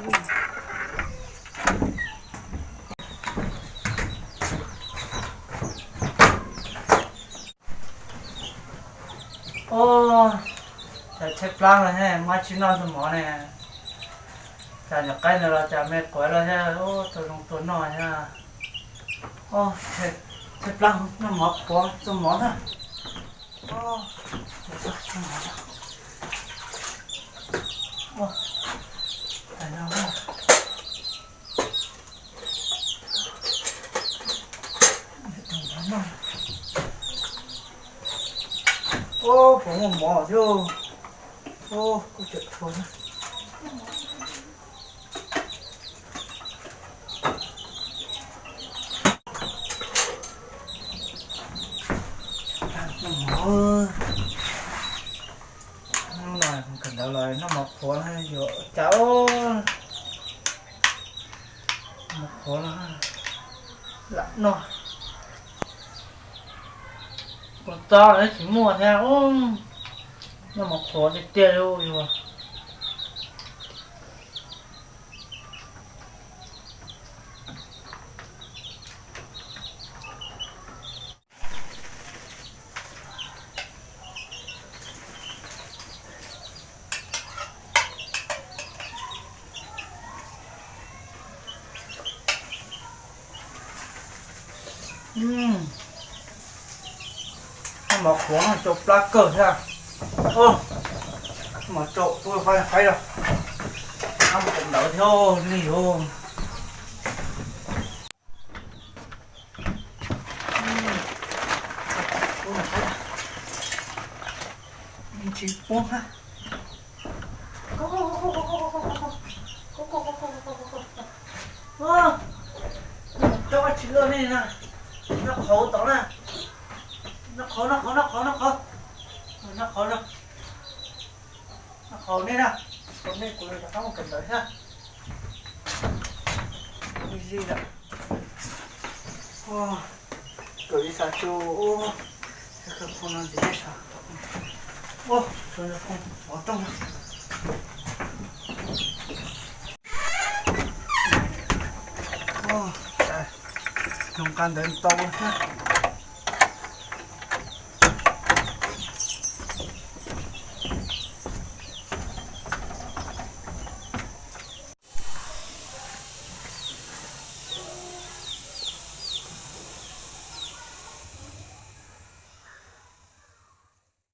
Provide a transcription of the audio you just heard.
Ua cas tshaib plab los thiab, muab tsis noj tus mov ne. Cas nyuam qaib ntawd los cas me quav los thiab, ua tau zoo tua noj thiab. Tshaib plab, noj mov qhuav tua mov na. Ua, puas muaj mov thiab. Ua, kuj tseem tshuav na. Hnub no kawm ntawv los noj mov qhuav yuav cas. Mov qhuav los lam noj. Ua txob los tsis muaj thiab. Noj mov qhuav tiag tiag li yus. Noj mov qhuav no tsau plab kawg thiab. Mov tsau tuaj qaib qaib os. Tab mus kawm ntawv thiab li os. Tsis poob na. Coj tsis luaj nej na. Noj qhauv tod na. Noj qhauv, noj qhauv, noj qhauv, noj qhauv. Noj qhauv na. Noj qhauv nej na. Qhauv nej, kuv rov qab mus kawm ntawv thiab. Ib zig lawm. Kawm li xav tsu, ua, khau no ntxiv nej sav. Ua, ov rooj no. Nqa ntawv ntau thiab.